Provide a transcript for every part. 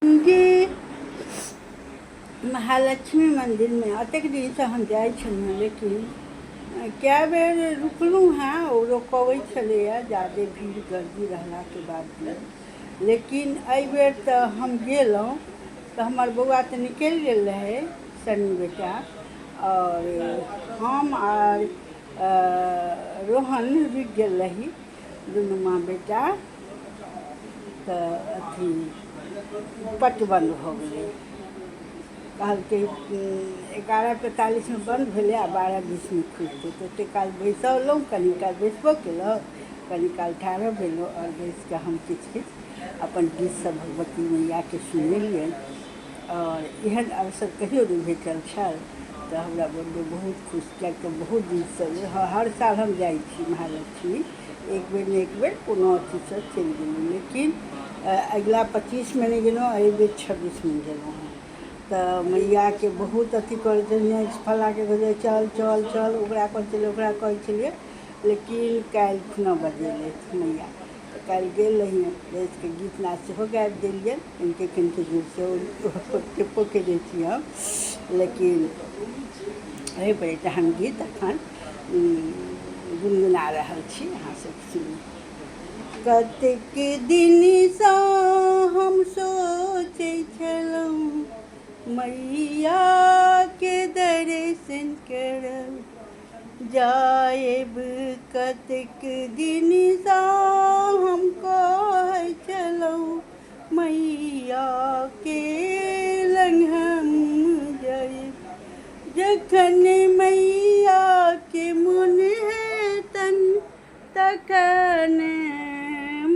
जी महालक्ष्मी मन्दिरमे अतेक दिनसँ हम जाइ छलहुँ, लेकिन कए बेर रुकलहुँ हँ, ओ रोकबै छलैए जादे भीड़ गर्दी रहलाके बावजूद। लेकिन एहिबेर तऽ हम गेलहुँ तऽ हमर बौआ तऽ निकलि गेल रहै, सनी बेटा, आओर हम आर रोहन रुकि गेल रही दुनू माँ बेटा। तऽ अथी पट बन्द भऽ गेलै। कहलकै 11:45मे बन्द भेलै आ 12:20मे खुजतै। तऽ ओतेक काल बैसलहुँ, कनि काल बैसबो केलहुँ, कनि काल ठाढ़ो भेलहुँ, आओर बैसिकऽ हम किछु किछु अपन गीतसभ भगवती मैयाके सुनेलियनि। आओर एहन अवसर कहियो नहि भेटल छल, तऽ हमरा मोनमे बहुत खुश, किएक तऽ बहुत दिनसँ हर साल हम जाइ छी महालक्ष्मी, एक बेर ने एक बेर कोनो अथीसँ चलि गेलहुँ, लेकिन अगिला 25मे नहि गेलहुँ, एहिबेर 26मे गेलहुँ हँ। तऽ मैयाके बहुत अथी करै छलियै, फल्लाँके कहै चल चल चल, ओकरा कहै छलियै, ओकरा कहै छलियै, लेकिन काल्हि खुना बजेलथि मैया, तऽ काल्हि गेल रहियनि। बैसिकऽ गीत नाद सेहो गाबि देलियनि कनिके कनिके जोरसँ, टेपो केने छी हम, लेकिन एहिपर एकटा हम गीत एखन गुनगुना रहल छी, अहाँ सब सुनू। कतेक दिनसँ हम सोचै छलहुँ मैयाके दर्शन करब जायब, कतेक दिनसँ हम कहै छलहुँ मैयाके लग हम जायब। जखन मैयाके मोन हेतन तखन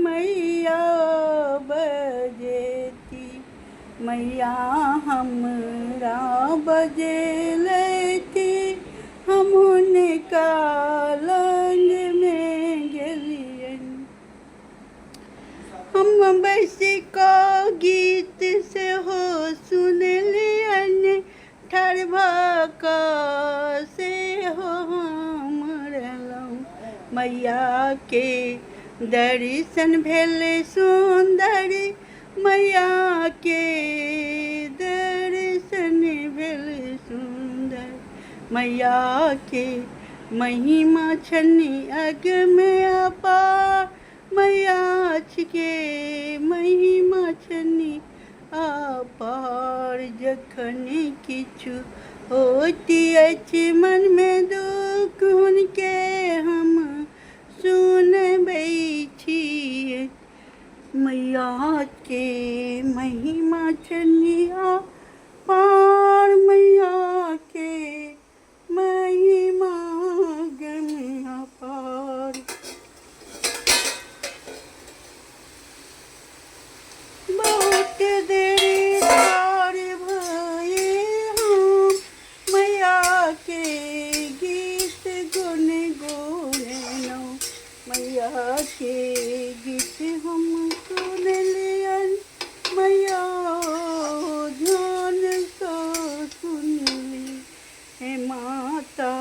मैया बजेती, मैया हमरा बजेलथि, हम हुनका लगमे गेलियनि। हम बैसि कऽ गीत सेहो सुनलियनि, ठाढ़ भऽ कऽ सेहो हम रहलहुँ। मैयाके दर्शन भेल सुन्दर, मैयाके दर्शन भेल सुन्दर। मैयाके महिमा छनि अगमे अपार, मैया के महिमा छनि अपार। जखन किछु होती अछि मनमे दुःख, हुनके हम सुनबै छी। मैयाके महिमा छनि अपार, मैयाके महिमा गम अपार। बहुत देरी ठाढ़ भए हम मैयाके गीत गुनगुनेलहुँ, मैयाके गीत हम सुनलियनि, मैया ध्यानसँ सुनली। हे माता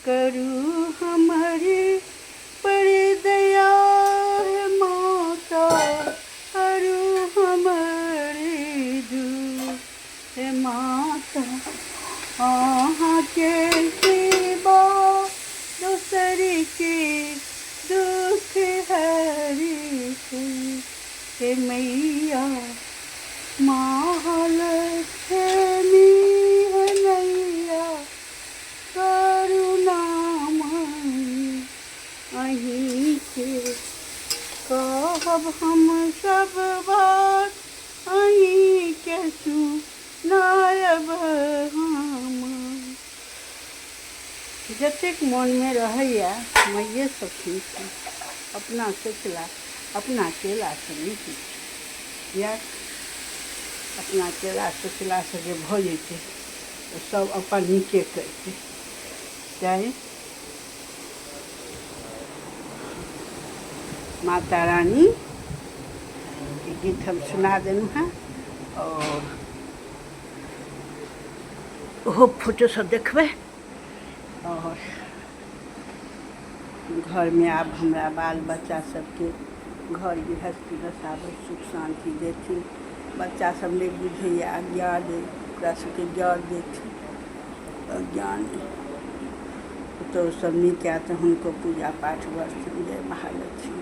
करू हमरे पर दया, हे माता हरू हमरे दुख। हे माता अहाँके सेवा दोसरके दुख हरिते। हे मैया महालक्ष्मी, हे मैया करुणामयी, अहीँके कहब हम सब बात, अहीँके सुनायब हम। जतेक मोनमे रहैए मैये सब सुनती, अपना सोचला अपना केलासँ नहि होइ छै। किएक अपना केला सोचलासँ जे भऽ जैतै तऽ सभ अपन नीके करितै। तैँ माता रानीके गीत हम सुना देलहुँ हेँ, आओर ओहो फोटो सब देखबै। आओर घरमे आब हमरा बाल बच्चा सबके घर गृहस्थी बसाबै सुख शान्ति देथिन, बच्चासभ नहि बुझैए, अज्ञान अइ ओकरा सभके। ज्ञान देथिन, अज्ञान अइ। पुतहुसभ नीक हएत तऽ हुनको पूजा पाठ बढ़तनि। जय महालक्ष्मी।